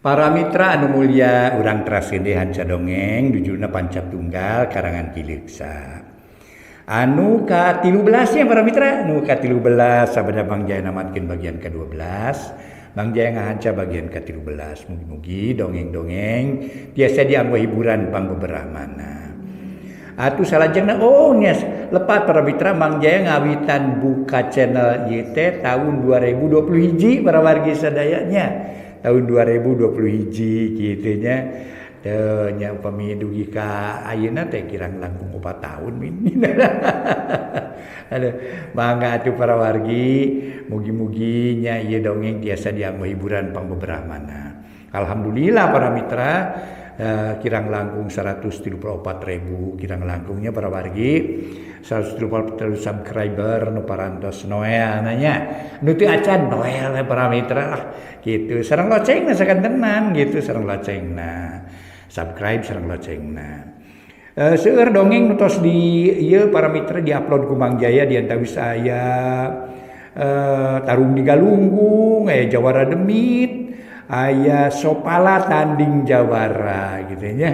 Para mitra anu mulia urang teraskeun deui hanca dongeng judulna Panca Tunggal karangan Ki Leuksa. Anu ka-13 nya para mitra, nu ka-13 sabada Bang Jaya namatkeun bagian ka-12, Bang Jaya ngahanca bagian ka-13. Mugi-mugi dongeng-dongeng tiasa dianggo hiburan pangbeberahmana. Atuh salajengna oh nya lepat para mitra Mang Jaya ngawitan buka channel ieu teh tahun 2020 hiji para wargi sadaya nya. Tahun 2020 hiji kitu nya. Teu nya upami dugi ka ayeuna teh kirang langkung 4 tahun min. Aduh, mangga atuh para wargi, mugi-mugi nya ieu dongeng tiasa dianggo hiburan pangbeberahmana. Alhamdulillah para mitra, kirang langkung 134.000 kirang langkungnya para wargi, 134 subscriber nu parantos Noel nanya nu teu acan Noel para mitra lah gitu sareng locengna sakantenan gitu sareng locengna subscribe sareng locengna. Seueur dongeng nu tos di ieu para mitra diupload ku Mang Jaya di antawis aya Tarung di Galunggung, aya Jawara Demit, aya Sopala tanding Jawara gitu nya,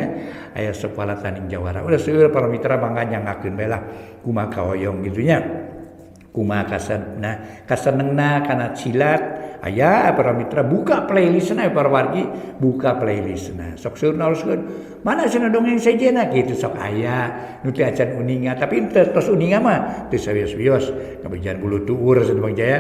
aya Sopala tanding Jawara. Udah seueur para mitra mangga nyangakeun bae lah kumaha kahoyong gitu nya. Kumaha kasenengna, kasenengna kana silat aya para mitra buka playlistna para wargi, buka playlistna. Sok seueur naroskeun, mana cenah dongeng sejenna kitu sok aya nu teu acan uninga, tapi teu tos uninga mah teu sawios-wios ngabejaan bulu tuur cenah Bang Jaya.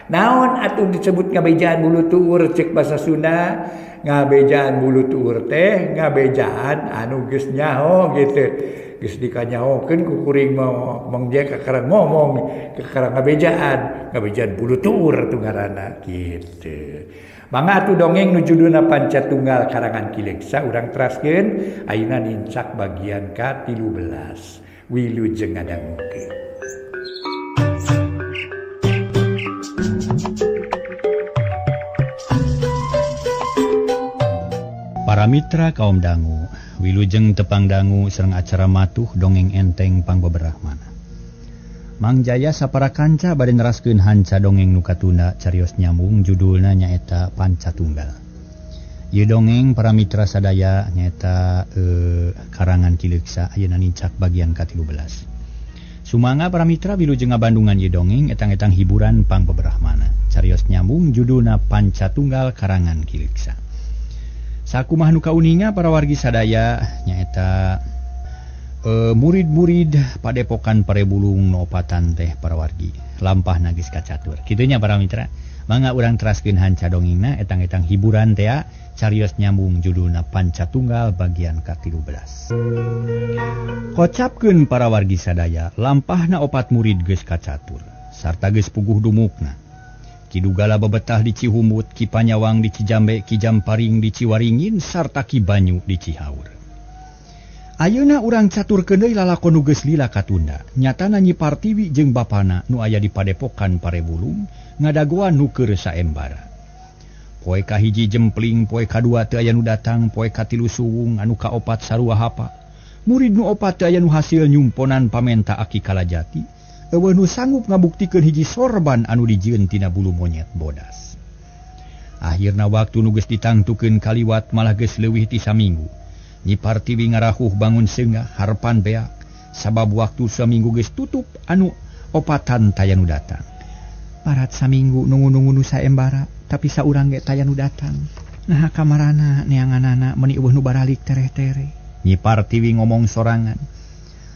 Naon atuh disebut ngabejaan bulu tuur cek bahasa Sunda? Ngabejaan bulu tuur teh ngabejaan anu geus nyaho gitu. Geus dikanyahokeun ku kuring mah Mang Jaya kakarang ngomong, kakarang ngabejaan, ngabejaan bulu tuur atuh ngaranna gitu. Mangga atuh dongeng nu judulna Panca Tunggal karangan Ki Leuksa urang teraskeun ayeuna nincak bagian ka-13. Wilujeng ngadangukeun. Para mitra kaum dangu, wilujeng tepang dangu sareng acara matuh dongeng enteng pangbeberahmana. Mang Jaya sapara kanca bade neraskeun hanca dongeng nu katunda carios nyambung judulna nyaeta Panca Tunggal. Ieu dongeng para mitra sadaya nyaeta karangan Ki Leuksa ayeuna nincak bagian ka-13. Sumangga para mitra wilujeng ngabandungan ieu dongeng etang-etang hiburan pangbeberahmana. Carios nyambung judulna Panca Tunggal karangan Ki Leuksa. Sakumaha nu kauninga para wargi sadaya nyaeta murid-murid padepokan Parebulung nu opatan teh para wargi lampah geus kacatur. Kitu nya para mitra, mangga urang teraskeun hanca dongengna etang-etang hiburan teh carios nyambung judulna Panca Tunggal bagian ka-13. Kocapkeun para wargi sadaya lampahna opat murid geus kacatur sarta geus puguh dumukna. Ki Dugala bebetah di Cihumut, Ki Panyawang di Cijambe, Ki Jamparing di Ciwaringin, sarta Ki Banyu di Cihaur. Ayeuna urang caturkeun deui lalakon nu geus lila katunda. Nyatana Nyi Partiwi jeung bapana nu aya di padepokan Parebulung ngadagoan nu keur saembara. Poe kahiji jempling, poe kadua teu aya nu datang, poe katilu suwung, anu kaopat sarua hapa. Murid nu opat teu aya nu hasil nyumponan pamenta Aki Kalajati. Eueuh nu sanggup ngabuktikeun hiji sorban anu dijieun tina bulu monyet bodas. Akhirna waktu nu geus ditangtukeun kaliwat malah geus leuwih ti saminggu. Nyi Partiwi ngarahuh bangun seungah harepan beak sabab waktu saminggu geus tutup anu opatan taya nu datang. Parat saminggu nungu-nungu nu saembara tapi saurang ge taya nu datang. Nah kamarana neanganana meuni eueuh nu baralik tereh-tereh. Nyi Partiwi ngomong sorangan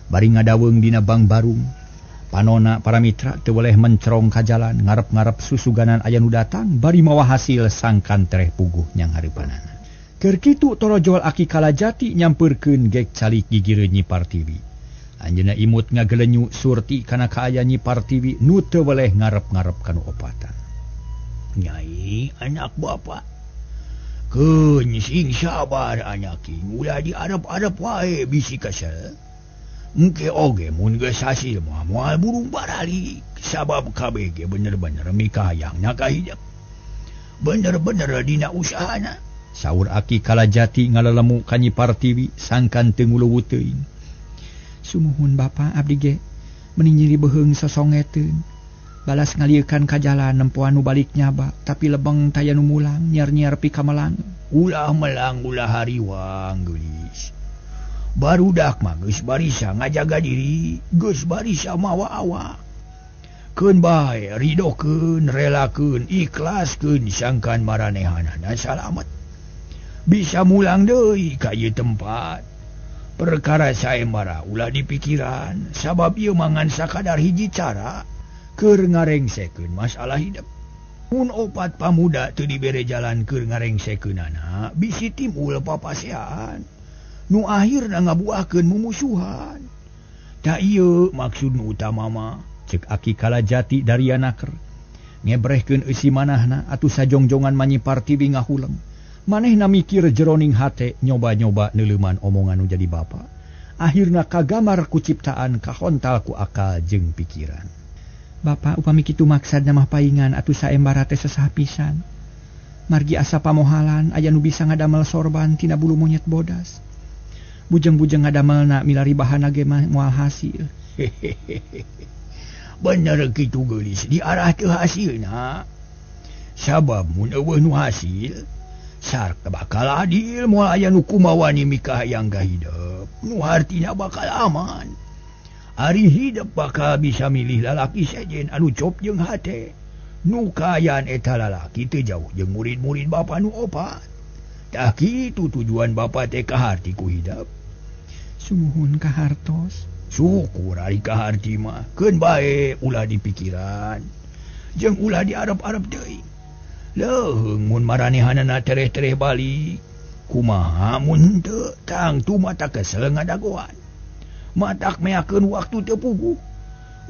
bari ngadaweung dina bang barung. Panona para mitra teu weleh mencerong ka jalan ngarep-ngarep susuganan aya nu datang bari mawa hasil sangkan tereh puguh nyang hareupanana. Keur kitu torojol Aki Kalajati nyampeurkeun gek calik gigireun Nyi Partiwi. Anjeunna imut ngagelenyu surti kana kaaya Nyi Partiwi nu teu weleh ngarep-ngarep kanu opatan. Nyai anak bapak keun sing sabar anak king ulah diarep-arep wae bisi kesel. Engke oge mun geus hasil mah moal burung baralik sabab kabeh ge bener-bener mikahayangna ka hidep. Bener-bener dina usahana. Saur Aki Kalajati ngalelemu ka Nyi Partiwi sangkan teu nguluwut teuing. Sumuhun bapa abdi ge meuni nyeri beuheung sosongeteun. Balas ngaliekan ka jalan nempoan nu balik nyaba, tapi lebeng taya nu mulang nyiar-nyiar pikamelang. Ulah melang ulah hariwang geulis. Barudak mah geus barisa ngajaga diri, geus barisa mawa awak. Keun bae ridokeun, relakeun, ikhlaskeun sangkan maranehanana salamet. Bisa mulang deui ka ieu tempat. Perkara saembara ulah dipikiran, sabab ieu mangan sakadar hiji cara keur ngarengsekeun masalah hidup. Mun opat pamuda teu dibere jalan keur ngarengsekeunana, bisi timbul papasean. Nu akhirna ngabuahkeun mumusuhan. Ta ieu maksud nu utama mah. Cek Aki Kalajati dari anaker. Ngebrehkeun eusi manahna atuh sajongjongan manyipar tibi ngahuleng. Manehna mikir jeroning hate nyoba-nyoba neuleuman omongan nu jadi bapa. Akhirna kagamar ku ciptaan kahontal ku akal jeung pikiran. Bapa upami kitu maksudna mah paingan atuh saembara teh sesah pisan. Margi asa pamohalan aya nu bisa ngadamel sorban tina bulu monyet bodas. Bujeng-bujeng ngadamelna milari bahana ge mah moal hasil. Bener kitu geulis diarah teu hasilna. Sabab mun eueuh nu hasil sarta bakal adil moal aya nu kumawani mikahayang ka hidep. Nu hartina bakal aman. Ari hidep bakal bisa milih lalaki sejen anu cop jeung hate. Nu kaayaan eta lalaki teu jauh jeung murid-murid bapa nu opat. Tah kitu tujuan bapa teh kaharti ku hidep. Sumuhun kahartos. Syukur ari kaharti mah keun bae ulah dipikiran jeung ulah diarep-arep deui. Leuheung mun maranehanana tereh-tereh balik kumaha mun henteu tangtu mata kesel ngadagoan. Matak meakeun waktu teu puguh.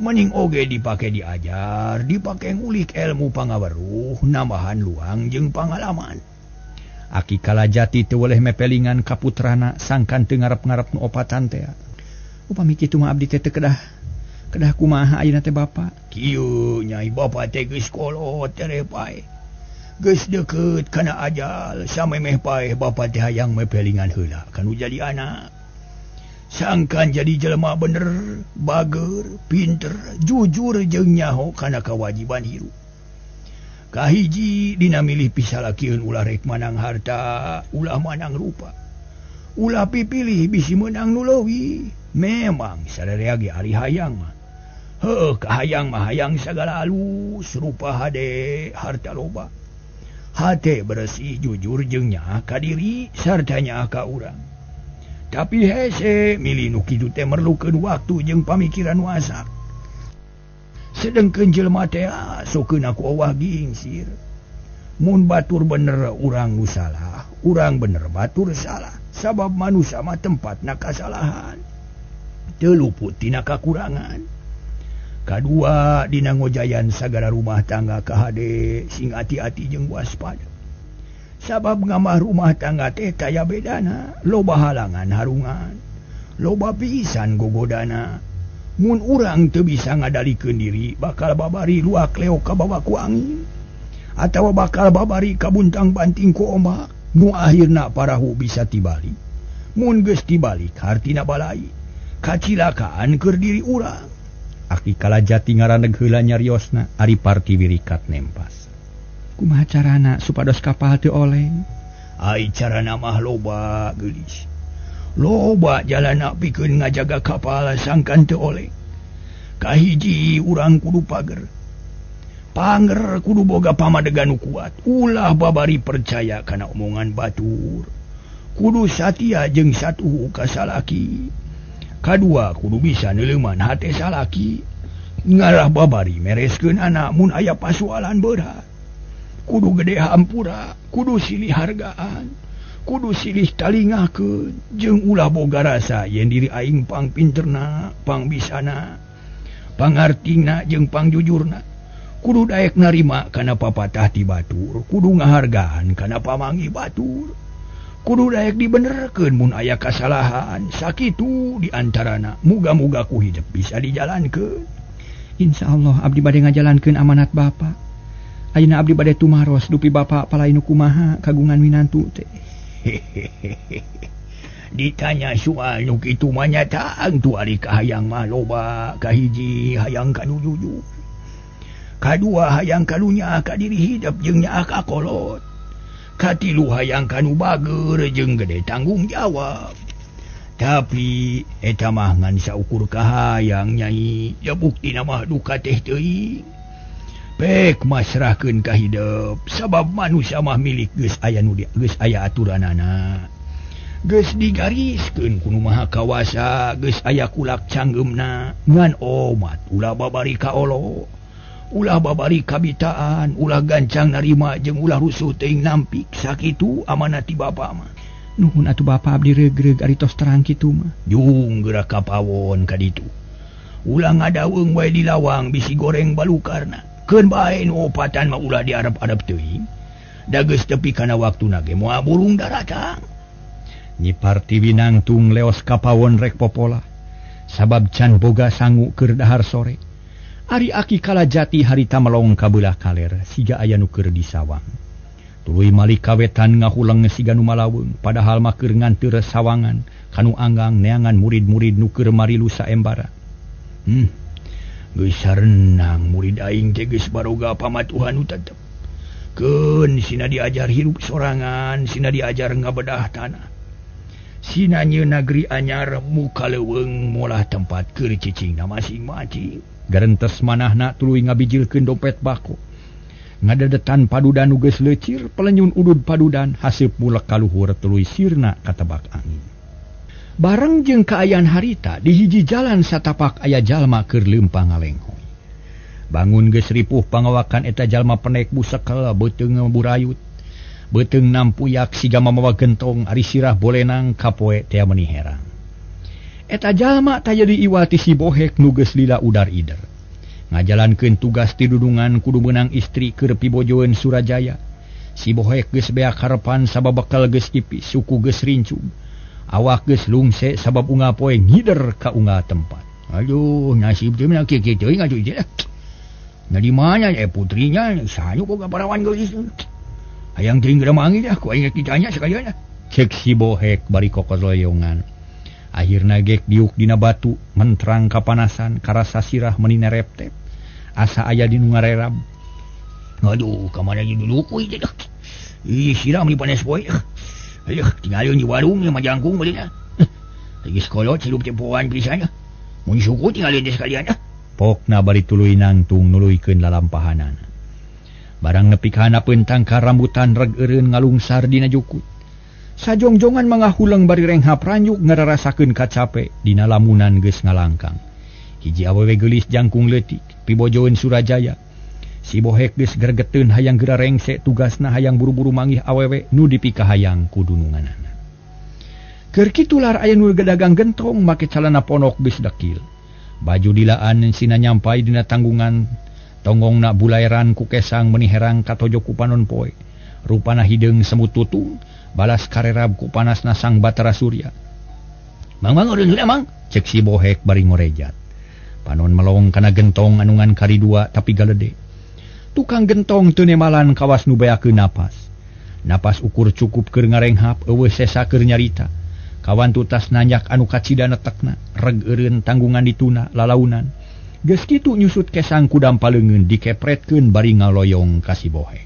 Mending oge dipake diajar, dipake ngulik ilmu pangaweruh, nambahan luang jeung pangalaman. Aki Kalajati teu weleh mepelingan ka putrana sangkan teu ngarep-ngarep nu opatan teh. Upami kitu mah abdi teh teu kedah kedah kumaha ayeuna teh bapa? Kieu nyai bapa teh geus kolot tereh paeh. Geus deukeut kana ajal samemeh paeh bapa teh hayang mepelingan heula kanu jadi anak. Sangkan jadi jelema bener, bager, pinter, jujur jeung nyaho kana kawajiban hirup. Kahiji dina milih pisalakieun ulah rek manang harta, ulah manang rupa. Ulah pipilih bisi meunang nu leuwih. Memang sararea ge ari hayang mah. Heueuh kahayang mah hayang sagala alus, rupa hade, harta loba. Hate bersih jujur jeung nyaah ka diri sarta nyaah ka urang. Tapi hese milih nu kitu teh merlukeun waktu jeung pamikiran nu asak. Sedengkeun jelema teh sokeun ku owah gingsir. Mun batur bener urang nu salah, urang bener batur salah. Sabab manusia mah tempatna kasalahan. Teu luput tina kakurangan. Kadua dina ngojayan sagala rumah tangga kahade sing ati-ati jeung waspada. Sabab ngamah rumah tangga teh taya bedana, loba halangan harungan, loba pisan gogodana. Mun urang teu bisa ngadalikeun diri bakal babari luak leok kabawa ku angin atawa bakal babari kabuntang-banting ku ombak. Nu akhirna parahu bisa tibalik. Mun geus tibalik hartina balai, kacilakaan keur diri urang. Aki Kalajati ngaraneg heula nyariosna ari Parti wirikat nempas. Kumaha carana supados kapal teu oleng? Ai carana mah loba geulis. Loba jalana pikeun ngajaga kapal sangkan teu oleng. Kahiji urang kudu pager. Panger kudu boga pamadegan nu kuat. Ulah babari percaya kana omongan batur. Kudu satia jeung satuhu ka salaki. Kadua kudu bisa neuleuman hate salaki. Ngarah babari mereskeun anak mun aya pasualan berat. Kudu gede hampura, kudu silih hargaan, kudu silih talingakeun jeung ulah boga rasa yen diri aing pang pinterna, pang bisana, pangartina jeung pangjujurna. Kudu daek narima kana papatah ti batur, kudu ngahargaan kana pamangi batur. Kudu daek dibenerkeun mun aya kasalahan, sakitu di antarana. Muga-muga ku hidup bisa dijalankeun. Insyaallah abdi bade ngajalankeun amanat bapa. Ayeuna abdi bade tumaros dupi bapa palai nu kumaha kagungan minantu teh. Ditanya soal nu kitu mah nya tangtu ari kahayang mah loba, kahiji hayang ka nu jujur. Kadua hayang kalunya ka diri hidup jeung nyaah ka kolot. Katilu hayang kanu bager jeung gede tanggung jawab. Tapi eta mah ngan saukur kahayang nyai, ya buktina mah duka teh teuing. Pek masrahkeun ka hidup sabab manusia mah milik geus aya nu geus aya aturanana. Geus digariskeun ku Nu Maha Kawasa, geus aya kulak canggeumna. Ngan omat ulah babari ka olo, ulah babari kabitaan, ulah gancang narima jeung ulah rusuh teuing nampik. Sakitu amanat ti bapa mah. Nuhun atuh bapa abdi regreg ari tos terang kitu mah. Jung geura ka pawon ka ditu. Ulah ngadaweung wae di lawang bisi goreng balukarna. Keun bae nu opatan mah ulah diarep-arep teuing. Da geus tepi kana waktuna ge moal burung daratang. Nyi Partiwi nangtung leos ka pawon rek popola sabab can boga sangu keur dahar sore. Ari Aki Kalajati harita melong ka beulah kaler siga aya nu keur disawang. Tuluy malik kawetan ngahuleng siga nu malaweung padahal mah keur nganteur sawangan kanu anggang neangan murid-murid nu keur marilu saembara. Geus sarenang murid aing teh geus baroga pamatuhan nu tetep. Keun sina diajar hirup sorangan, sina diajar ngabedah tanah. Sina nyieun nagri anyar muka leuweung molah tempat keur cicingna masing-masing. Garentes manahna tuluy ngabijilkeun dompet bako. Ngadedetan padudan nu geus leucir, pelenyun udud padudan haseup mulek kaluhur tuluy sirna katebak angin. Bareng jeung kaayaan harita di hiji jalan satapak aya jalma keur leumpang ngalenghoy. Bangun geus ripuh pangawakan eta jalma penek busekel beuteung burayut. Beuteung nampuyak siga mamawa gentong ari sirah bolenang kapoe tea meuni herang. Eta jalma taya diiwati si Bohek nu geus lila udar ider. Ngajalankeun tugas ti dudungan kudu meunang istri keur pibojoeun Surajaya. Si Bohek geus beak harepan sabab bekal geus ipis, suku geus rincung. Awak geus lungse sabab unggal poe ngider ka unggal tempat. Aduh, nasib teh mah kieu-kieu teuing atuh ieu. Nah di mana putrinya sanyu boga parawan geulis. Hayang teuing geura manggih dah ku aing ditanya sakalian. Cek si Bohek bari kokoloyongan. Akhirna gek diuk dina batu menterang kapanasan karasa sirah meuni nereptep. Asa aya di nu ngarerab. Aduh, ka mana dulu ku ieu teh. Ih, sirah meuni panas poe. Aduh, tinggalin di warung yang majangkung belinya. Lagi sekolah hidup tempoan pisan. Mun suku tinggalin teh sekalian. Pokna bari tuluy nangtung nuluykeun lalampahanana. Barang nepi ka handapeun tangkar rambutan reg eureun ngalungsar dina jukut. Sajongjongan mangahuleng bari renghap ranyuk ngararasakeun kacape dina lamunan geus ngalangkang. Hiji awewe geulis jangkung leutik pibojoeun Surajaya. Si Bohek geus gregeteun hayang geura rengse tugasna hayang buru-buru manggih awewe nu dipikahayang ku dununganana. Keur kitu lar aya nu gedagang gentong make calana ponok geus dekil. Baju dilaan sina nyampai dina tanggungan tonggongna bulaeran ku kesang meuni herang katojo ku panon poe. Rupana hideung semut tutung balas karerab ku panasna sang Batara Surya. Mang mang eureun heula mang, cek si Bohek bari ngorejat. Panon melong kana gentong anungan kari dua tapi galede. Tukang gentong teu nemalan kawas nu beakeun napas. Napas ukur cukup keur ngarenghap eueuh sesa keur nyarita. Kawan tutas nanyak anu kacida netekna, reg eureun tanggungan dituna lalaunan. Geus kitu nyusut kesang ku dampaleungeun dikepretkeun bari ngaloyong ka si Bohek.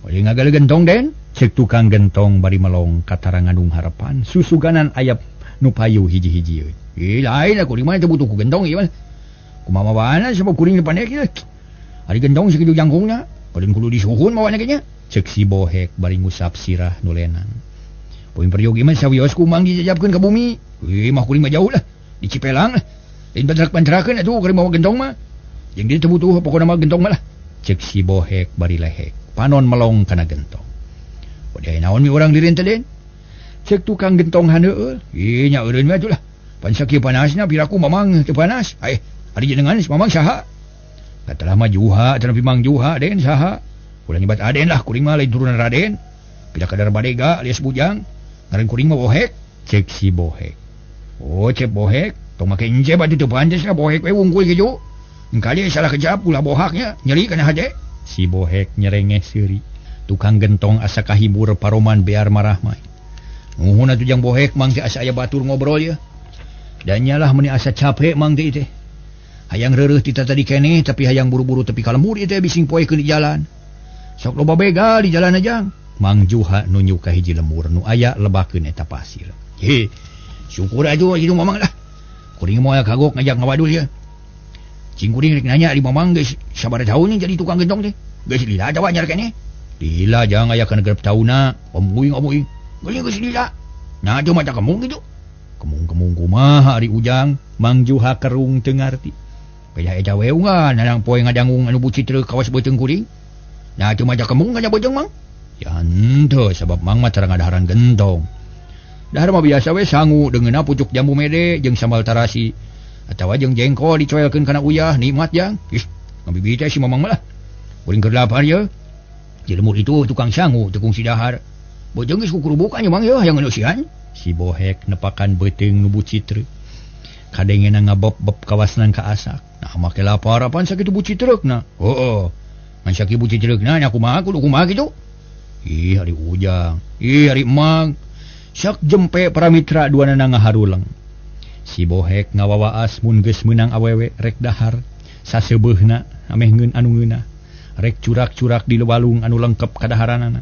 Bari ngagale gentong den, cek tukang gentong bari melong katara ngandung harepan susuganan ayap nu payu hiji-hijieun. Ih, lain aku di mana teu butuh ku gentong ieu mah. Kumaha mawana sabab kuring dipandek ieu. Ari gentong sakitu jangkungna, paling kudu disuhun mawana ge nya. Cek si Bohek bari ngusap sirah nu lenang. Poin peryogi mah sawios ku mang dijajabkeun ka bumi. Ih, mah kuring mah jauh lah, di Cipelang lah. Lain pantrak-pantrakeun atuh kuring mawa gentong mah. Jeung dieu teu butuh pokona mah gentong mah lah. Cek si Bohek bari lehek, panon melong kana gentong. Bade naon mi urang dirin teh den? Cek tukang gentong haneueul. Ih, nya eureun we atuh lah. Pan sakieu panasna piraku mamang teu panas. Ai, ari jenengan si mamang saha? Katalah mah Juha, teu Mang Juha den saha? Ulah nyebat Aden lah, kuring mah lain turunan Raden. Pida kadar badega alias bujang. Ngaran kuring mah Bohek. Cek si Bohek. Oh, cek Bohek, tong make encep atuh teu pantes lah Bohek we wungkul kitu. Engkali salah kejap ulah bohaknya, nyeri kana hate. Si Bohek nyerengeh seuri. Tukang gentong asa kahibur paroman bear marahmai. Nuhun atuh jang Bohek mang teh asa aya batur ngobrol ye. Dan nyalah meuni asa capek mang teh teh. Hayang reureuh ti tadi keneh tapi hayang buru-buru tepi ka lembur ieu teh bising poekeun di jalan. Sok loba begal di jalan jang. Mang Juha nunjuk ka hiji lembur nu aya lebakeun eta pasir. He, syukur atuh kitu Mamang lah. Kuring moal kagok ngajak ngawadul ya. Cing kuring rek nanya di Mamang geus sabaraha taun jadi tukang gentong teh. Geus lila atawa anyar keneh? Lila jang aya kana genep taunna. Omuing omuing. Geus lila. Nah teu mata kemung kitu. Kemung-kemung kumaha ari Ujang? Mang Juha kerung teu ngarti. Beda eta we ungan nanang poe ngadangung anu bucitreuk kawas beuteung kuring. Nah teu mata kemung kana beuteung Mang. Ya henteu sabab Mang mah cara ngadaharan gentong. Dahar mah biasa we sangu deungeunna pucuk jambu mede jeung sambal tarasi atawa jeung jengkol dicoelkeun kana uyah nikmat jang. Ih, ngabibi teh si Mamang mah lah. Kuring keur lapar ye. Di lemur itu tukang sangu teu kungsi dahar. Beuteung geus kukurubukan ye Mang ye hayang ngeusian. Si Bohek nepakan beuteung nu bucitreuk. Kadengena ngabop-bop kawasna ka asak. Nah make lapar apaan sakitu bucitreukna. Heueuh. Ngan sakitu bucitreukna nya kumaha kudu kumaha kitu. Ih ari Ujang, ih ari Mang. Sok jempe para mitra duanana ngaharuleng. Si Bohek ngawawaas mun geus meunang awewe rek dahar saseubeuna ameh ngeun anu ngeunah. Rek curak-curak di walung anu lengkep kadaharanana.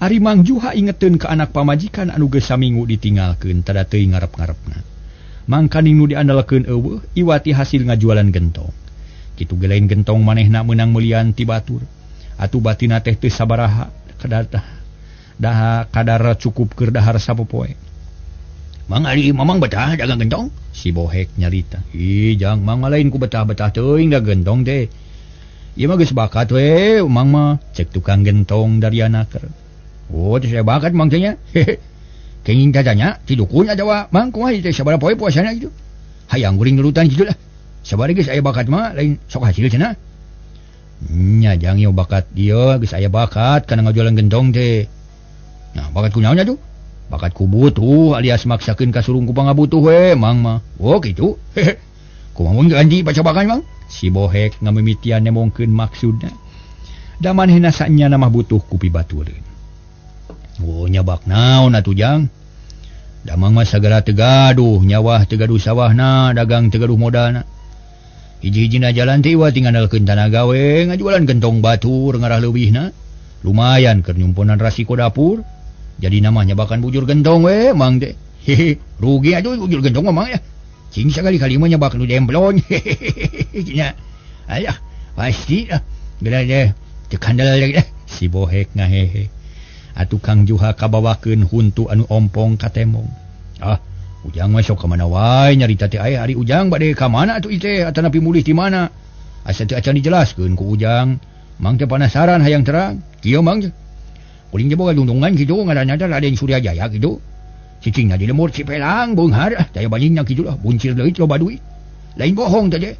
Ari Mang Juha ingeteun ka anak pamajikan anu geus saminggu ditinggalkeun tada teuing ngarep-ngarepna. Mangkaning nu diandalkeun eueuh iwati hasil ngajualan gentong. Kitu ge lain gentong manehna meunang meulian ti batur. Atuh batina teh teu sabaraha kadar daha kadar cukup keur dahar sapopoe. Mang ari Mamang betah dagang gentong? Si Bohek nyarita. Ih jang Mang mah lain ku betah-betah teuing da gentong teh. Ieu mah geus bakat we Mang mah, cek tukang gentong dari anaker. Oh, teh saya bakat Mang teh nya. Kenging tatanya ti dukun atawa Mang kumaha teh sabaraha poe puasana kitu. Hayang kuring nurutan kitu lah. Sabaraha geus aya bakat mah lain sok hasil cenah. Nya jang ieu bakat ieu geus aya bakat kana ngajualan gentong teh. Nah, bakat kunaon atuh? Bakat ku butuh alias maksakeun ka surung ku pangabutuh we Mang mah. Oh kitu. Kumaha mun ganti pacobakan Mang? Si Bohek ngamimitian nemongkeun maksudna. Da manehna sanyana mah butuh ku pibatureun. Oh nyabak naon atuh jang? Da Mang mah sagala teu gaduh, nyawah teu gaduh sawahna, dagang teu gaduh modalna. Hiji-hijina jalan teh iwat ngandalkeun tanaga we ngajualan gentong batur ngarah leuwihna. Lumayan keur nyumponan rasiko dapur. Jadi namanya bahkan bujur gentong we Mang teh. Hehe, rugi atuh bujur gentong mah Mang ya. Cing sakali-kali mah nyabak nu demplon. Hehehe, nya. Ayah, pasti lah. Geura deh, teu kandel lagi dah. Si Bohek ngahehe. Atuh Kang Juha kabawakeun huntu anu ompong ka tembong. Ah, Ujang mah sok ka mana wae nyarita teh aya ari Ujang bade ka mana atuh ieu teh atanapi mulih ti mana. Asa teu acan dijelaskeun ku Ujang. Mang teh panasaran hayang terang. Kieu Mang teh. Kuring teh boga dungdungan kitu ngaranna teh Raden Suryajaya kitu. Cicingna di lemur Cipelang beunghar ah daya banyingna kitu lah buncir deui loba duit. Lain bohong teh teh.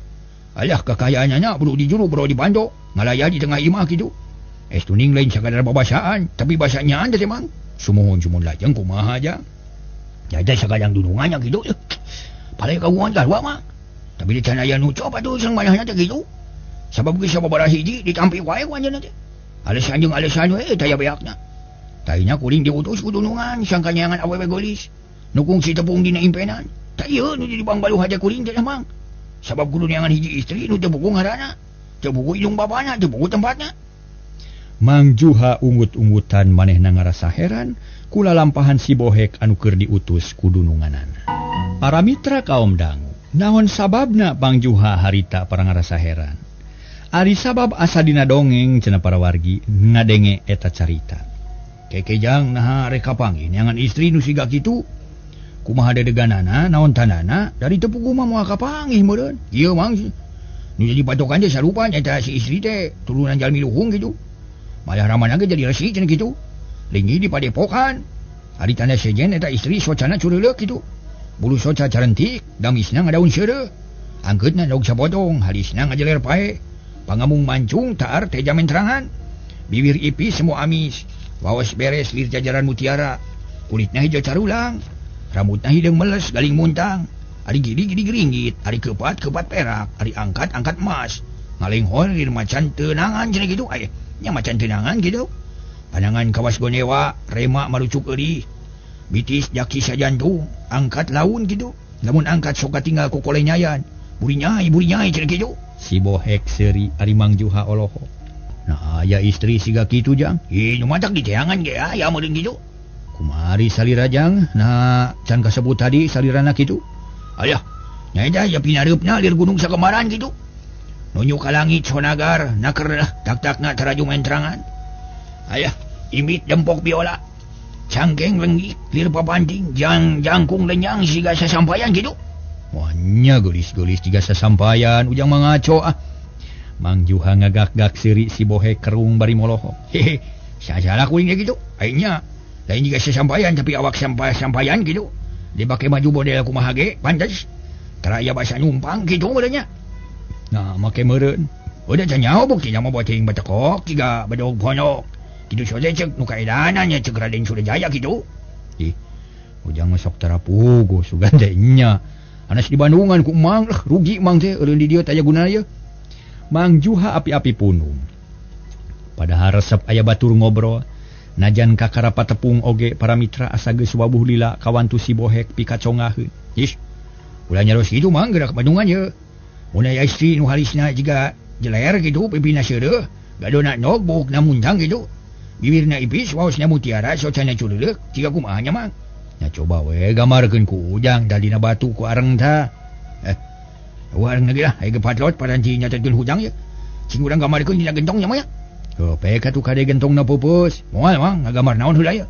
Alah kekayaanna buru di juru buru di bando ngalaya di tengah imah kitu. Es tuning lain sakadar babasaan tapi basanyaan teh Mang. Sumuhun-sumuhun lajeng kumaha aja. Jaja sakadang dunungannya kitu. Palai kagungan sarua mah. Tapi di can aya nu coba atuh sareng manehna teh kitu. Sabab geus sababaraha hiji ditampi wae ku anjeunna teh. Alesan jeung alesan we taya beakna. Tainya kuring diutus ku dunungan sangka nyangan awewe geulis. Nu kungsi tepung dina impenan. Ta ieu nu jadi bangbaluh haja kuring teh Mang. Sabab kudu neangan hiji istri nu teu buku ngaranna, teu buku indung bapana, teu buku tempatna. Mang Juha ungut-ungutan manehna ngarasa heran kula lampahan si Bohek anu keur diutus ku dununganana. Para mitra kaum dangu, naon sababna Mang Juha harita para ngarasa heran? Ari sabab asa dina dongeng cenah para wargi ngadenge eta carita. Keke jang naha rek kapanggih neangan istri nu siga kitu. Kumaha dedeganana naon tanana dari teu puguh mah moal kapanggih meureun. Ieu Mang nu jadi patokan teh sarupa eta si istri teh turunan jalmi luhung kitu. Malah ramana ge jadi resi cenah kitu. Linggih di padepokan. Ari tanda sejen eta istri socana cureuleuh kitu. Bulu soca carentik, gamisna ngadaun seureuh. Angkeutna dog sapotong, halisna ngajeler pae. Pangamung mancung taar teh jamin terangan. Bibir ipis semua amis. Waos beres lir jajaran mutiara. Kulitna hijau carulang. Rambutna hideung meles galing muntang. Ari gidi-gidi geringgit, ari kepat-kepat perak, ari angkat-angkat emas. Ngalenghor lir macan tenangan cenah kitu. Aya nya macan tenangan kitu. Pandangan kawas gonewa, rema marucuk eurih. Bitis jaki sajantung, angkat laun kitu. Lamun angkat sok katinggal ku kolenyayan. Buri nyai cenah kitu. Si Bohek seuri ari Mang Juha olohok. Nah aya istri siga kitu jang. Ih nu matak diteangan ge aya meureun kitu. Kumari salira jang? Nah can kasebut tadi salirana kitu. Ayah, nyai dah ya pinareupna lir gunung sakemaran kitu. Nunjuk ka langit sonagar naker tak-takna taraju mentrangan. Ayah, imit dempok biola. Cangkeng lenggik lir papanting jang jangkung lenyang siga sasampayan kitu. Wanya geulis-geulis jiga sasampayan ujang mangaco ah. Mang Juha ngagak-gak seuri si Bohek kerung bari molohok. Hehe, sasalah kuring ge kitu. Ai nya, lain jiga sasampayan tapi awak sampai-sampayan kitu. Dibake maju model kumaha ge pantes. Tara aya basa numpang kitu meureun nya. Nah, make meureun. Udah can nyaho buktina mah boting batekok jiga bedog pondok. Kitu sore cek nu kaedanan nya cek Raden Surajaya kitu. Ih, ujang mah sok tara puguh sugan teh nya. Anas di Bandungan ku Mang lah rugi Mang teh eureun di dieu teh aya gunana ieu. Mang Juha api-api punung. Padahal resep aya batur ngobrol. Najan kakara patepung oge para mitra asa geus wabuh lila kawantu si Bohek pikacongaheun. Ih, ulah nyaros kitu Mang gerak Bandungan ye. Mun aya istri nu halisna jiga jeler kitu pipina seureuh, gadona nog buukna muntang kitu. Bibirna ipis waosna mutiara socana culeuleuh jiga kumaha nya Mang. Nya coba we gambarkeun ku ujang dadina batu ku areng tah. Wareng lagi lah aya gepatlot paranti nyatetkeun hujang ye. Cing urang gambarkeun dina gentong nya mah ya. Heuh pek atuh kade gentongna peupeus. Moal Mang ngagambar naon heula ye.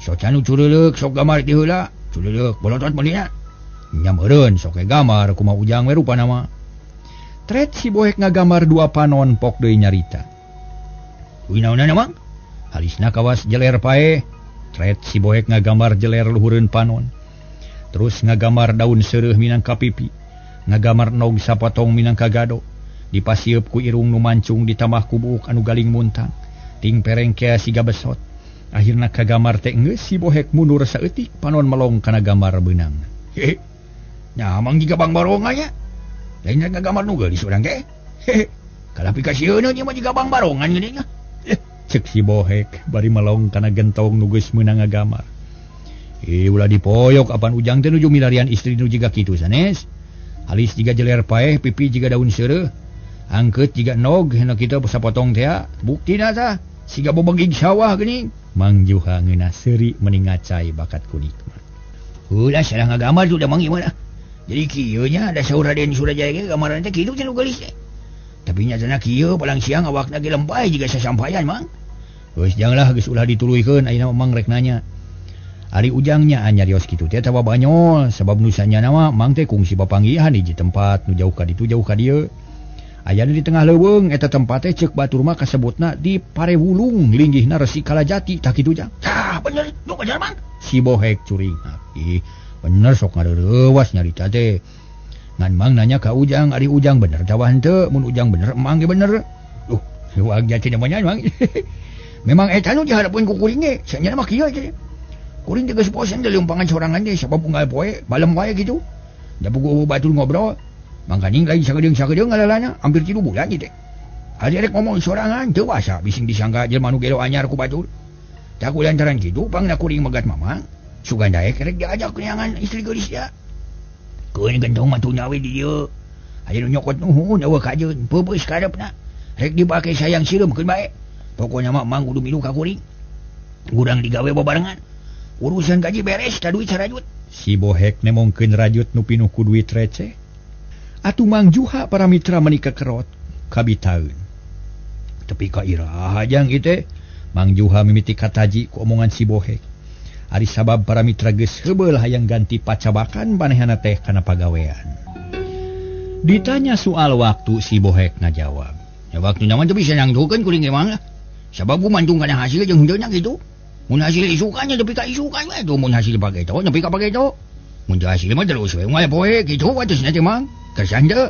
Soca nu cureuleuh sok gambar ti heula, cureuleuh bolotot meulina. Nya meureun sok we gambar kumaha ujang we rupana mah. Tret si Bohek ngagambar dua panon pok deui nyarita. Uy naonana Mang? Halisna kawas jeler paeh. Tret si Bohek ngagambar jeler luhureun panon. Terus ngagambar daun seureuh minangka pipi. Ngagambar nog sapotong minangka gado. Dipasieup ku irung nu mancung ditambah ku buuk anu galing muntang. Ting perengkea siga besot. Akhirna kagambar teh geus si Bohek mundur saeutik panon melong kana gambar beunang. Hehe. Nya Mang jiga bang barongan nya. Lain ngagambar nu geulis urang teh. Hehe. Kalapi kasieun nya mah jiga bang barongan geuning. Cek si Bohek bari melong kana gentong nu geus meunang ngagambar. Ulah dipoyok apan ujang teh nuju milarian istri nu jiga kitu sanes. Halis jiga jeler paeh, pipi jiga daun seureuh, angkeut jiga nog hena kitu sapotong teh. Buktina tah siga bobegig sawah geuning. Mang Juha ngeunah seuri meni ngacai bakat ku nikmat. Ulah salah ngagambar tuh da Mang ieu mah. Jadi kieu nya da saur Raden Surajaya ge gambaran teh kitu teh nu geulis teh. Tapi nyatana kieu palang siang awakna ge lempay jiga sasampayan Mang. Geus janglah geus ulah dituluykeun ayeuna Mang rek nanya. Ari ujangnya nyarios kitu teh tawa banyol sabab nu sanyana mah Mang teh kungsi papanggihan hiji tempat nu jauh ka ditu jauh ka dieu. Ayana di tengah leuweung eta tempat teh ceuk batur mah kasebutna di Parewulung linggihna Resi Kalajati tah kitu jang. Tah bener nu bener Mang. Si Bohek curing. Ih bener sok ngareurewas nyarita teh. Ngan Mang nanya ka ujang, ari ujang bener tawa henteu? Mun ujang bener Mang ge bener. Duh, wag jati namanya Mang. Memang eta nu dihareupeun ku kuring ge, sanyana mah kieu teh. Kuring teh geus bosen dilumpangan sorangan teh sabab unggal poe balem wae kitu. Da puguh batur ngobrol. Mangkaning lain sakedeung-sakedeung ngalalana hampir 3 bulan ieu teh. Ari rek ngomong sorangan teu wasa bising disangka jelema nu gelo anyar ku batur. Tah ku lantaran kitu pangna kuring megat mamang. Sugan daek rek diajak neangan istri geulis dia. Keun gentong mah tuh nyawe di dieu. Aya nu nyokot nuhun eueuh kajeun peupeus kareupna. Rek dipake sayang sireum keun bae. Pokona mah Mang kudu milu ka kuring. Urang digawe babarengan. Urusan gaji beres ta duit sarajut. Si Bohek nemongkeun rajut nu pinuh ku duit receh. Atuh Mang Juha para mitra meuni kekerot kabitaeun. Tepi ka iraha jang ieu teh. Mang Juha mimiti kataji ku omongan si Bohek. Ari sabab para mitra geus heubeul hayang ganti pacabakan manehna teh kana pagawean. Ditanya soal waktu si Bohek ngajawab. Ya waktu mah teu bisa nangtukeun kuring ge Mang lah. Sabab ku mantung kana hasil jeung henteu nya kitu. Mun hasil isukan nya nepi ka isukan we tuh mun hasil pageto nepi ka pageto. Mun teu hasil mah terus we unggal poe kitu watusna teh Mang. Kersan teu.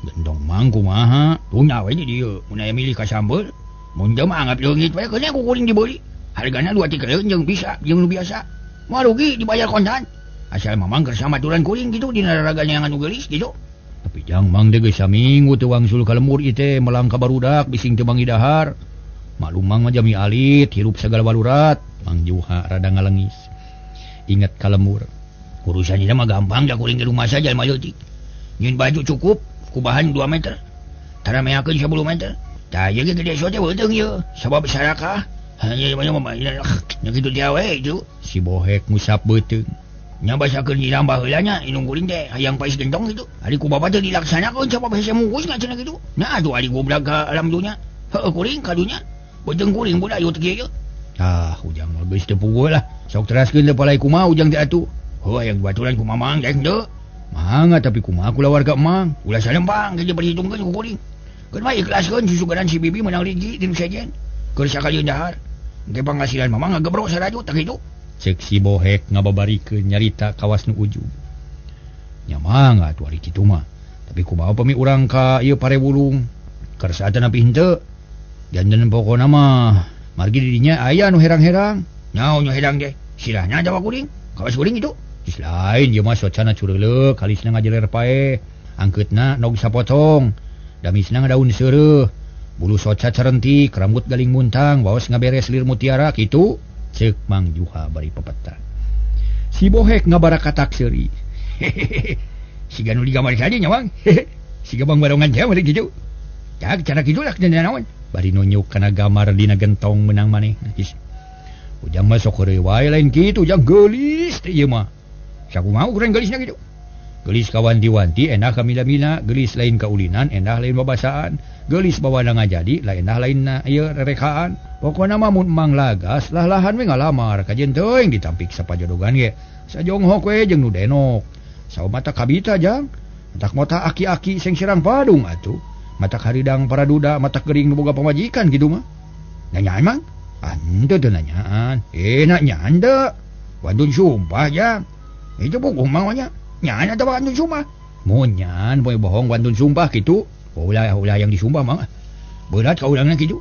Gentong Mang kumaha? Tuh nya we di dieu mun aya milih ka sambel. Mun teu mah anggap leungit we keun ku kuring dibeli. Hargana 2 tikeleun jeung bisa jeung nu biasa. Moal rugi dibayar kontan. Asal mamang kersa maturan kuring kitu dina raragana anu geulis kitu. Tapi jang Mang teh geus saminggu teu wangsul ka lemur ieu teh melang ka barudak bising teu mangi dahar. Maklum Mang mah jami alit hirup sagala walurat. Mang Juha rada ngalengis. Ingat ka lemur. Urusan ieu mah gampang da kuring di rumah saja jelema leutik. Nyeun baju cukup ku bahan 2 meter. Tara meakeun 10 meter. Tah ieu ge gede teh beuteung ieu sabab sarakah. Hanya nya kitu teh we itu. Si Bohek ngusap beuteung. Nya basakeun dirambah heula nya indung kuring teh hayang pais gentong kitu. Ari ku bapa teh dilaksanakeun sabab hese mungkus nya cenah kitu. Nya atuh ari goblak ka alam dunya. Heueuh kuring ka dunya. Beuteung kuring budayut kieu. Ah, ujang mah geus teu puguh lah. Sok teraskeun teh palai kumaha ujang teh atuh. Heuh hayang baturan ku mamang teh henteu. Mangga tapi kumaha kulawarga emang. Ulah salempang ge diperhitungkeun ku kuring. Keun mah ikhlaskeun susugaran si bibi menang riji di nu sejen. Keur sakalieun dahar. Engke panghasilan mamang ngagebrok sarajut tah kitu. Cek si Bohek ngababarikeun nyarita kawas nu ujug. Nya mangga atuh ari kitu mah. Tapi kumaha pami urang ka ieu Parewulung. Kersa teh henteu. Janten pokona mah margi di dinya aya nu herang-herang. Naon nu herang teh? Silahna jawa kuring. Kawas kuring itu. Geus lain ieu mah socana cureuleuh, kalisna ngajeler pae. Angkeutna nog sapotong. Damisna daun seureuh. Bulu soca carentik, rambut galing muntang, waos ngaberes lir mutiara kitu. Ceuk Mang Juha bari pepetan. Si Bohek ngabarakatak seuri. Hehehe. Siga nu digambar tadi nya, Bang. Hehe. Siga bang barongan teh meureun kitu. Tah cara kitu lah naon. Bari nunjuk kana gambar dina gentong menang manehna. Ujang mah sok heureuy wae lain kitu, ujang geulis teh ieu mah. Sakumaha urang geulisna kitu? Geulis ka wanti-wanti endah ka mila-mila, geulis lain ka ulinan endah lain babasaan, geulis bawana ngajadi lain endah lainna ieu rerekaan. Pokona mah mun mang lagas lah-lahan we ngalamar kajeun teuing ditampik sapajodogan ge. Sajonghok we jeung nu denok. Saumata kabita jang. Matak mota aki-aki sing sirang padung atuh. Matak haridang para duda, matak gering nu boga pamajikan kitu mah. Nanyaan mang? Ante teu nanyaan. Nanyaan teu. Wantun sumpah jang. Itu bohong mang nya. Nyaan atawa wantun sumpah? Munyan poe bohong wantun sumpah kitu. Ulah ulah yang disumpah mang. Berat ka urangna kitu.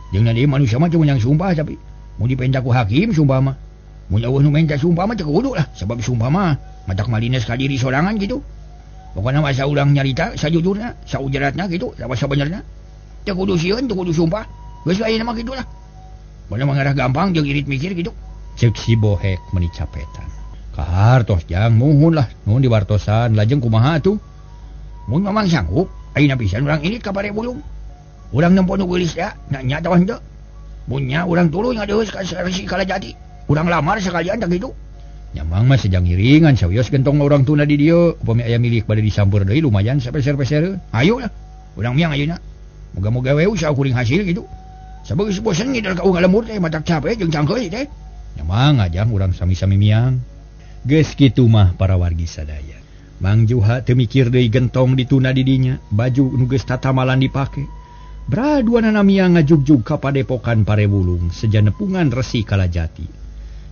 Jeung na manusia mah cuma yang sumpah tapi mun dipenta ku hakim sumpah mah. Mun eueuh nu menta sumpah mah teu kudu lah sabab sumpah mah matak malines ka diri sorangan kitu. Pokona masa urang nyarita sajujurna, saujaratna kitu, sawa sabenerna. Teu kudu sieun, teu kudu sumpah. Geus lain mah kitu lah. Pokona mah ngarah gampang jeung irit mikir kitu. Ceuk si Bohek meuni capetan. Kahar tos jang muhun lah, nuhun diwartosan lajeng kumaha atuh? Mun mamang sanggup, ayeuna pisan urang ini ka Parewulung. Urang nempo nu geulis ya, nya atawa henteu. Mun nya urang tuluy ngadeus ka Resi Kalajati. Urang lamar sakalian tah kitu. Nya mang mah sejang ngiringan sawios gentong urang tuna di dieu, upami aya milik bade disampeur deui lumayan sapeser-pesereun. Ayo lah, urang miang ayeuna. Moga-moga we usaha kuring hasil kitu. Sabab geus bosen ngidal ka unggal lembur teh matak capek jeung cangkeuy teh. Nya mang ajang urang sami-sami miang. Geus kitu mah para wargi sadaya. Mang Juha teu mikir deui gentong dituna di dinya, baju nu geus tatamalan dipake. Braduanana miang ngajugjug ka padepokan Parewulung seja nepungan Resi Kalajati.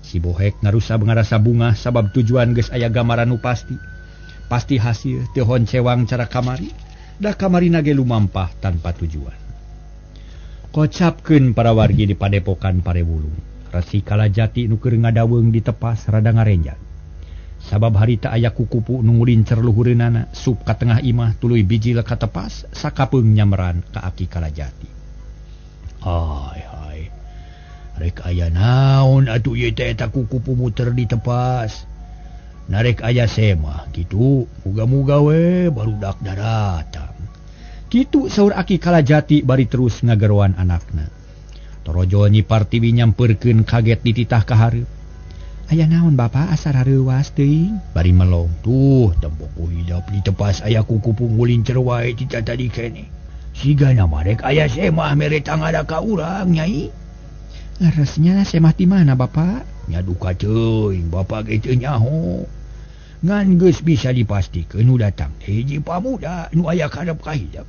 Si Bohek ngarusa ngarasa bungah sabab tujuan geus aya gambaran nu pasti. Pasti hasil teu honcewang cara kamari, da kamarina ge lumampah tanpa tujuan. Kocapkeun para wargi di padepokan Parewulung. Resi Kalajati nu keur ngadaweung ditepas rada ngarenjang. Sabab harita aya kukupu nu ngulincer luhureunana sup ka tengah imah tuluy bijil ka tepas sakapeung nyamran ka Aki Kalajati. Hai hai. Rek aya naon atuh ieu teh eta kukupu muter di tepas. Narek aya semah kitu, muga-muga we barudak daratang. Kitu saur Aki Kalajati bari terus ngageroan anakna. Torojo Nyi Partiwi nyampeurkeun kaget dititah ka hareup. Aya naon Bapak asar hareuwas teuing? Bari melong. Tuh tempo ku hidap di tepas aya kukupu ngulincer wae ti tadi keneh. Sigana mah rek aya semah mere tangada ka urang nyai. Leresnya semah di mana Bapak? Nya duka teuing Bapak ge teu nyaho. Ngan geus bisa dipastikeun nu datang teh hiji pamuda nu aya karep ka hidep.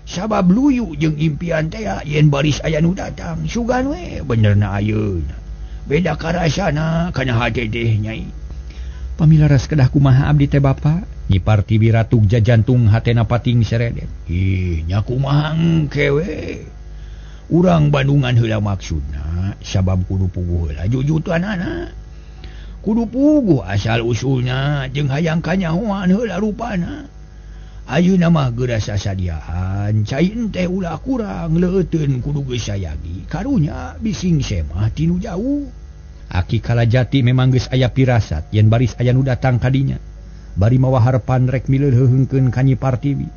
Sabab luyu jeung impian teh yen baris aya nu datang sugan we benerna ayeuna. Beda karasana kana hate teh nyai. Pamilaras kedah kumaha abdi teh Bapak? Nyi Partiwi ratug jajantung hatena pating seredet. Ih, nya kumaha engke we. Urang Bandungan heula maksudna sabab kudu puguh heula jujutanana. Kudu puguh asal usulna jeung hayang kanyahoan heula rupana. Ayeuna mah geura sasadiaan cai teh ulah kurang leuteun kudu geus sayagi karunya bising semah tinu jauh. Aki Kalajati memang geus aya pirasat yen baris aya nu datang ka dinya. Bari mawa harepan rek mileuheungkeun ka Nyi Partiwi.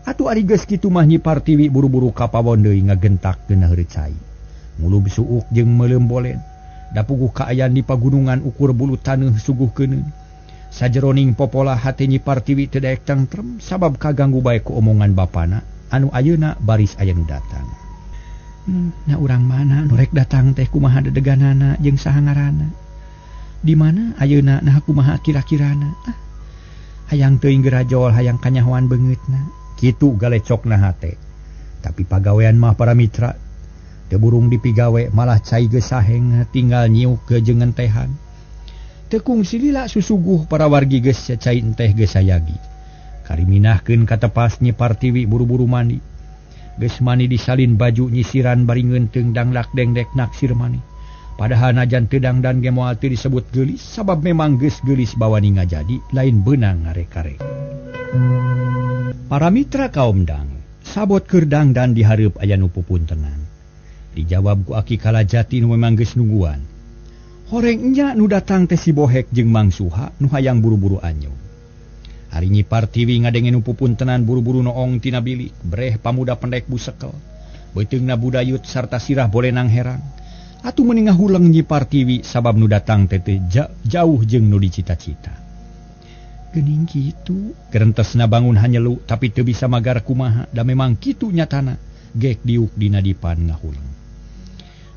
Atuh ari geus kitu mah Nyi Partiwi buru-buru ka pawon deui ngagentak geunah cai. Ngulub suuk jeung meuleum bolen. Da puguh kaayaan di pagunungan ukur bulu taneuh suguh keuneun. Sajeroning popola hate Nyi Partiwi teu daek tentrem sabab kaganggu bae ku omongan bapana anu ayeuna baris aya nu datang. Nah urang mana nu rek datang teh kumaha dedeganana jeung saha ngaranna? Di mana ayeuna nah kumaha kira-kirana? Ah, hayang teuing gerajol hayang kanyahoan beungeutna. Kitu galecokna hate. Tapi pagawean mah para mitra teu burung dipigawe malah cai geus saheng tinggal nyiuk jeung entehan. Tekung silila susuguh para wargi geus cai enteh geus sayagi. Kariminahkeun katepas Nyi Partiwi buru-buru mandi. Geus mandi disalin baju nyisiran bari ngeunteung danglak dengdek naksir mani. Padahal najan teu dangdan ge moal teu disebut geulis sabab memang geus geulis bawani ngajadi lain beunang ngarek-karek. Para mitra kaum dang, sabot keur dangdan dihareup aya nu pupuntenan. Dijawab ku Aki Kalajati nu memang geus nungguan. Horeng nya nu datang teh si Bohek jeung Mang Suha nu hayang buru-buru anyog. Ari Nyi Partiwi ngadenge nu pupuntenan buru-buru noong tina bilik, breh pamuda pendek busekel. Beuteungna budayut sarta sirah bolenang herang. Atuh meuni ngahuleng Nyi Partiwi sabab nu datang teh jauh jeung nu dicita-cita. Geuning kitu, gerentesna bangun hanyelu tapi teu bisa magar kumaha da memang kitu nyatana. Gek diuk dina dipan ngahuleng.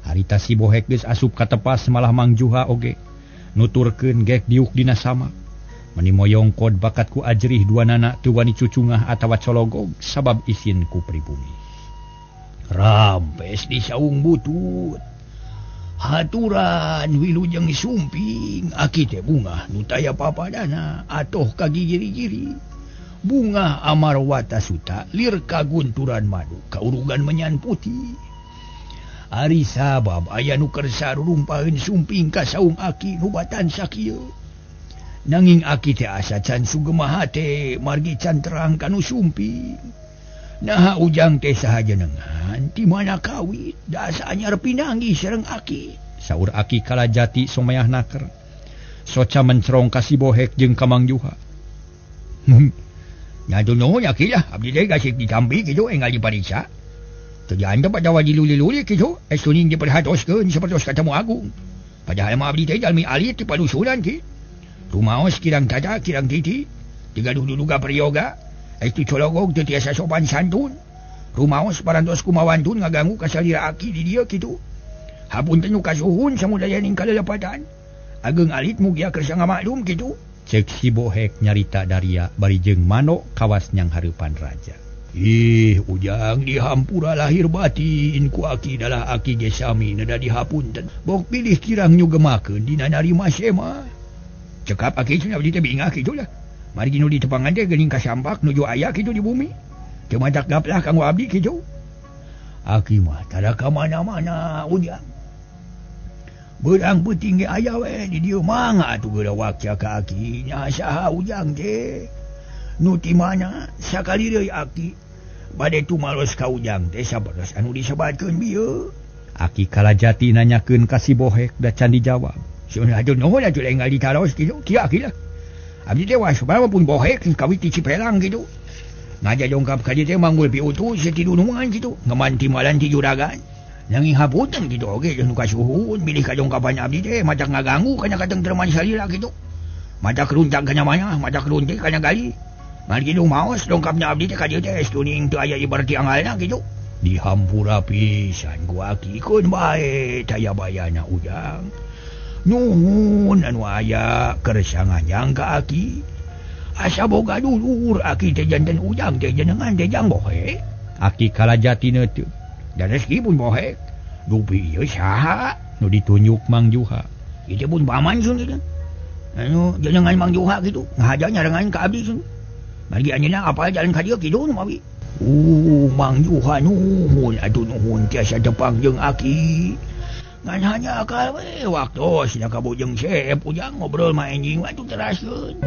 Harita si Bohek geus asup ka tepas malah Mang Juha oge nuturkeun gek diuk dina sama. Meni moyong kod bakat ku ajrih dua nana teu wani cucungah atawa cologog sabab isin ku pribumi. Rampes di saung butut. Haturan wilujeng sumping aki teh bungah nu taya papadana atoh ka gigiri-giri. Bungah amarwata suta lir kagunturan madu kaurugan menyan putih. Ari sabab aya nu kersa rurumpaheun sumping ka saung aki nu batan sakieu. Nanging aki teh asa can sugema hate margi can terang ka nu sumping. Naha ujang teh saha jenengan ti mana kawit da asa anyar pinanggih sareng aki. Saur Aki Kalajati someah naker. Soca mencerong ka si Bohek jeung ka Mang Juha. Nya nuhun aki lah abdi teh gasik ditampi kitu enggal dipariksa. Teu diantep pada diluli-luli kitu estuning diperhatoskeun sapertos ka tamu agung. Padahal mah abdi teh jalmi alit ti padusunan ki. Rumaos kirang tata kirang titi, digaduh duduga priyoga, estu cologog teu tiasa sopan santun. Rumaos parantos kumawantun ngaganggu ka salira aki di dieu kitu. Hapunten nu kasuhun samudayaning kalelepatan. Ageung alit mugia kersa ngamaklum kitu. Cek si Bohek nyarita daria bari jeung manok kawas nyang hareupan raja. Ih, ujang dihampura lahir batin ku aki dalah aki ge sami neda dihapunten. Bok pilih kirang nyugemakeun dina narima sema. Cekap aki cenah abdi teh bingah kitu lah. Margi nu ditepangan teh geuning kasampak nuju aya kitu di bumi. Teu matak gaplah kanggo abdi kitu. Aki mah tara ka mana-mana ujang. Beurang peuting ge aya we di dieu mangga atuh geura wakca ka aki nya saha ujang teh. Nu ti mana sakali deui aki bade tumaros ka ujang teh sabaros anu disebatkeun bieu. Aki Kalajati nanyakeun ka si Bohek da can dijawab. Sun atuh nuhun atuh enggal ditaros kitu kieu aki lah. Abdi teh waspada pun Bohek kawit ti Cipelang kitu. Ngaja dongkap ka dieu teh manggul piutu satidunungan kitu ngeman timalan ti juragan. Nanging hapunten kitu oge jeung nu kasuhun bilih kadongkapan abdi teh matak ngaganggu kana katengtreman salira kitu. Matak runtag kana mana, matak runtik kana gali. Margi nu maos dongkapna abdi teh ka dieu teh estuning teu aya ibarti angalna kitu. Dihampura pisan ku aki keun bae taya bayana ujang. Nuhun anu aya kersa nganyang ka aki. Asa boga dulur aki teh janten ujang teh jenengan teh jang Bohek. Aki Kalajati neuteuk. Dan rezeki pun Bohek. Dupi ieu saha nu ditunjuk Mang Juha. Ieu pun paman sun kitu. Anu jenengan Mang Juha kitu ngahaja nyarengan ka abdi sun. Margi anjeunna apal jalan ka dieu kitu nu mawi. Mang Juha nuhun atuh nuhun tiasa tepang jeung aki. Ngan hanya akal we waktos nya kabujeng seep ujang ngobrol mah enjing atuh teraskeun.